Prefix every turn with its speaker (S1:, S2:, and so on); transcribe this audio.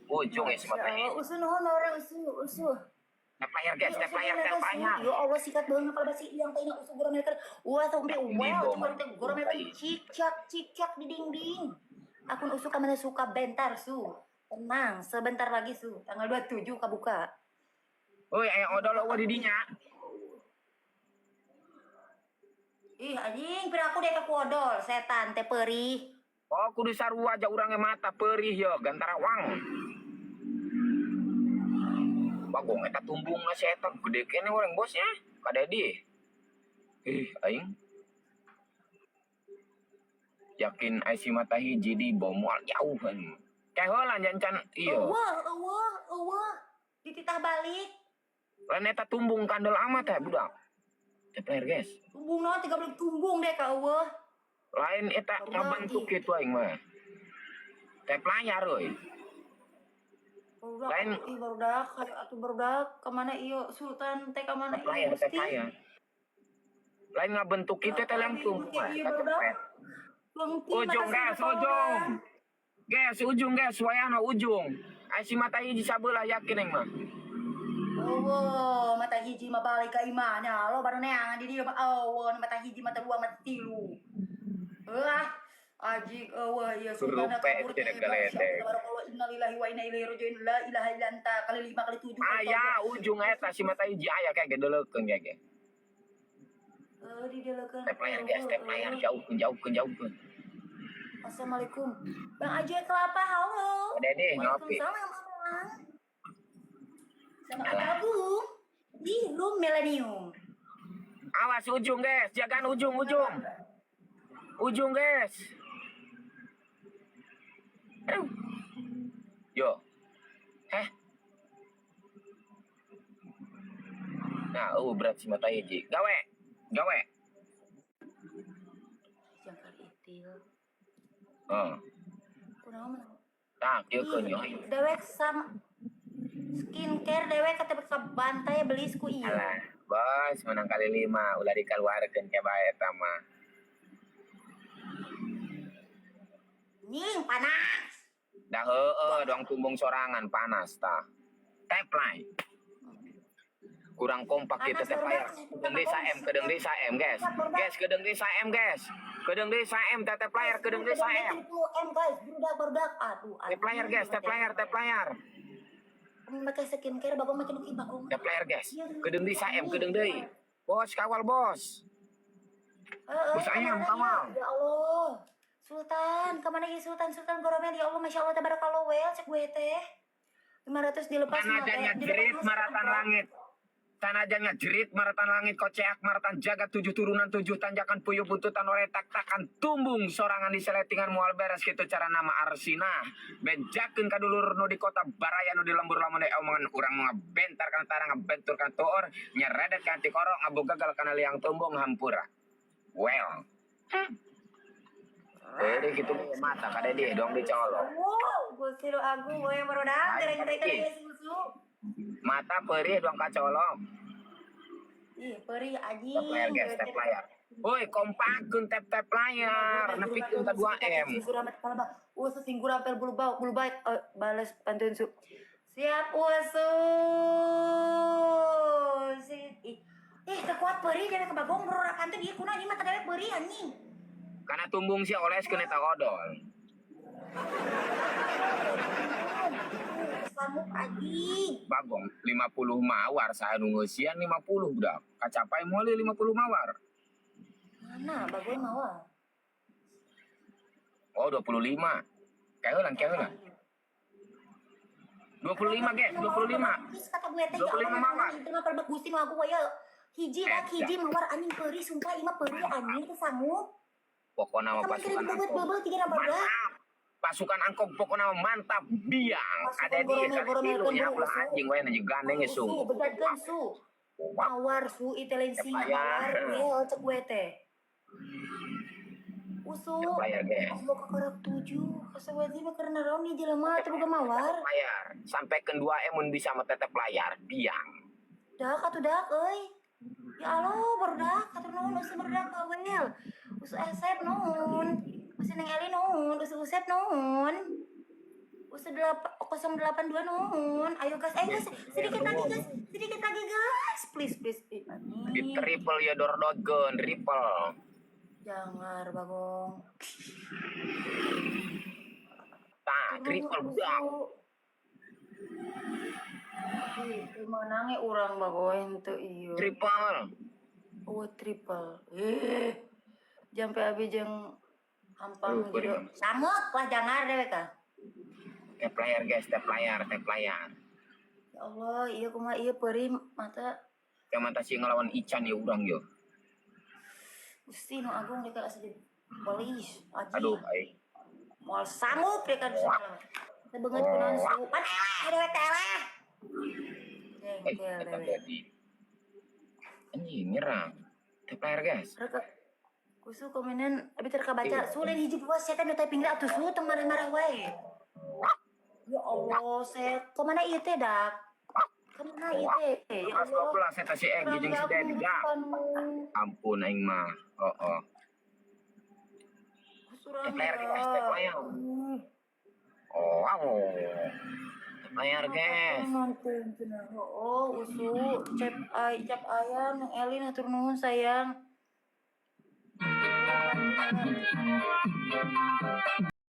S1: Ujung ya si
S2: Masya
S1: mata
S2: Allah, usu nuhun orang usu, usu.
S1: Tap layar guys, tap
S2: Usu
S1: layar,
S2: bener,
S1: tap
S2: usu.
S1: layar.
S2: Ya Allah, sikat banget kalau basi yang tanya usu goreng mereka. Wah, sampai
S1: Ini
S2: wow,
S1: bom.
S2: cuma teh goreng mereka cicak cicak di dinding. Akun usu kamana suka bentar su. Tenang, sebentar lagi su. Tanggal 27 kabuka.
S1: Oi, aya odol eueuh di dinya.
S2: Ih, anjing, piraku deh ka odol, setan teh perih.
S1: Oh, kudu sarua aja urangnya mata perih yo, gantara wang. Bagong eta tumbungna si eta gede kene urang bosnya. Ka Dedi. Ih, aing. Yakin ai si mata hiji di bom moal jauh aing. Kayak heula jancan iya.
S2: Eueuh, eueuh, eueuh. Dititah balik.
S1: Lain eta tumbung kandel amat ya budak. Tap layar guys.
S2: Tumbung naon 30 tumbung deh ka eueuh.
S1: Lain eta ngabentuk kitu aing mah. Tap layar euy.
S2: Barudak,
S1: Lain-
S2: ih barudak, kayak atuh barudak, kemana iyo Sultan teh kemana
S1: Tap layar,
S2: iyo
S1: tap
S2: Gusti?
S1: layar. Lain ngabentuk kitu teh langsung.
S2: Iya,
S1: Wah,
S2: barudak.
S1: cepet.
S2: Lengti
S1: Ujung
S2: mata
S1: guys,
S2: sih
S1: ujung. Guys, ujung guys, wayahna ujung. Ai si mata hiji sabelah yakin aing mah.
S2: Oh, mata hiji mah balik ka imahnya. Lo baru neangan di dieu mah eueuh mata hiji mata dua mata tilu. Wah, aji eueuh ieu Sultan
S1: Rupe
S2: kabur
S1: cenah
S2: teh.
S1: geledek.
S2: Barakallahu innalillahi wa inna ilaihi rajiun. La ilaha illa anta kali lima kali tujuh kali
S1: Aya
S2: tujuh.
S1: ujung eta si mata hiji aya kayak gedelekeun kayak ge.
S2: Eh, di dieulekeun.
S1: Tap layar guys, tap layar jauhkeun, jauhkeun, jauhkeun.
S2: Assalamualaikum. Bang Ajay Kelapa, halo.
S1: Dede, ngopi.
S2: Waalaikumsalam, Abang. Selamat bergabung di Room Millennium.
S1: Awas ujung guys, jagaan ujung, ujung. Ujung guys. Aduh. Yo. Heh. Nah, berat si mata hiji. Gawe. Gawe.
S2: Jangkar itil.
S1: Heeh.
S2: Kunaon mah?
S1: Tah, kieu keun yo.
S2: Ih, dewek sama skincare dewek kata ka bantai beli ku ieu.
S1: Alah, bos menang kali lima, ulah dikaluarkeun ke bae eta mah.
S2: Nying panas.
S1: Dah heueuh doang tumbung sorangan panas tah. Tap line. Kurang kompak kita
S2: Panas
S1: tap layar.
S2: barudak.
S1: Kedeung deui 1M, kedeung deui 1M, guys. Guys, kedeung deui 1M, guys. Kedeung deui 1M tap layar, kedeung deui 1M.
S2: M guys, barudak barudak. Aduh,
S1: Tap layar, guys, tap layar, tap layar.
S2: Pakai skincare bagong makin oke bagong.
S1: Tap layar, guys. Kedeung deui 1M, kedeung deui. Bos, kawal, bos.
S2: Heeh,
S1: Bos ayam,
S2: kemana
S1: kawal.
S2: dia? Ya Allah. Sultan, kemana ya Sultan? Sultan Goromel, ya Allah, Masya Allah, tabarakallah, well, cek gue teh. 500 dilepas mah,
S1: Sanajan
S2: teh.
S1: ngejerit
S2: Dilepas mah,
S1: maratan langit. Sanajan ngejerit maratan langit koceak maratan jagat tujuh turunan tujuh tanjakan puyuh buntutan oretak takkan tumbung sorangan di seletingan mual beres gitu cara nama Arsina bejakeun ka dulur nu di kota Baraya nu di lembur lamun deui omongan urang nu ngabentar kana tarang ngabentur kana tuur nyeredet kana tikoro ngabogagal kana liang tumbung hampura well. Jadi gitu mata kada dia dong dicolok.
S2: Wow, Gusti lu agung, gue barudak,
S1: Ayo,
S2: jarang
S1: pergi.
S2: kita susu.
S1: Mata perih doang kacolok.
S2: Ih, perih anjing.
S1: Tap layar guys, tap layar. Woi, kompakeun tap tap layar, nepikeun ka 2M.
S2: Usu singgur apel bulu bau, bulu baik, balas pantun su. Siap usu. Ih, ih kekuat perih dewek ke bagong bro pantun ieu kunaon ieu mah teh dewek perih anjing.
S1: Karena tumbung sih oles kena eta odol.
S2: Sanggup anjing.
S1: Bagong 50 mawar saya nu ngeusian 50 budak. Kacapai moal 50 mawar.
S2: Mana bagong mawar?
S1: Oh, 25. Kayak heula. 25 guys, 25.
S2: Terus kata gue teh ya
S1: 25
S2: Allah,
S1: mawar.
S2: itu mah perbek Gusti nu aku ya. Hiji dak hiji mawar anjing perih sumpah ieu mah perih anjing teh sanggup.
S1: Pokokna mah
S2: Kamu
S1: pasukan
S2: kira
S1: angkong.
S2: bebet tiga nama budak.
S1: Mantap. Pasukan angkong pokokna mah mantap biang.
S2: Pasukan
S1: Ada di
S2: goromel, goromel,
S1: tilu nya
S2: goromel,
S1: ulah
S2: su.
S1: anjing we na gandeng ge
S2: Su,
S1: sungguh.
S2: begadkeun su. Mawar su itu lain singa
S1: Layar.
S2: mawar well cek gue teh. Usu.
S1: Layar guys.
S2: Allah kakarak tujuh. Kasawati mah karena raon di jelema teu boga mawar.
S1: Layar. Sampai ke 2M mun bisa mah tetep layar biang.
S2: Dak atuh dak euy. Ya Allah, barudak atuh nuhun usu barudak ka well. Usu esep nuhun. Usu Neng Eli nuhun, Usu Usep nuhun. Usu 082 nuhun. Ayo guys, sedikit lagi guys, sedikit lagi guys. Please please. Ih,
S1: Di
S2: anjing.
S1: triple ya dordodkeun, triple.
S2: Jangan Bagong.
S1: Tah, triple budak.
S2: Ih, teu meunang urang Bagong henteu ieu.
S1: Triple.
S2: Oh, triple. Eh. Jampe abi jeung hampang
S1: Aduh,
S2: gitu.
S1: beri.
S2: Sanggup lah jangan dewek ah.
S1: Tap layar guys, tap layar, tap layar.
S2: Ya Allah, iya kumaha ieu peurih mata.
S1: Yang mata sih ngelawan Ican ya urang yo.
S2: Gusti nu agung deka asa di polis. Aji.
S1: Aduh, aing.
S2: Moal sanggup deka di sana. Teu beungeut kunaon su. Pan eleh dewek teh eleh.
S1: Eh,
S2: Jengkel
S1: eta
S2: dewek.
S1: tadi. Anjing nyerang. Tap layar guys.
S2: Rek kusu komenan abi teu kabaca. Su lain hiji dua setan nu typing atuh su tong marah-marah wae. Ya Allah, set. Kemana ieu teh dak? Kemana ieu teh? Ya
S1: Kelas
S2: Allah.
S1: 12 eta si Egi jeung si Dedi dak. Ampun aing mah. Oh, oh. Tap layar guys, tap layar. Oh, wow. Tap layar guys.
S2: Nonton cenah. Oh, usu cap ay cap ayam Neng Elin hatur nuhun sayang.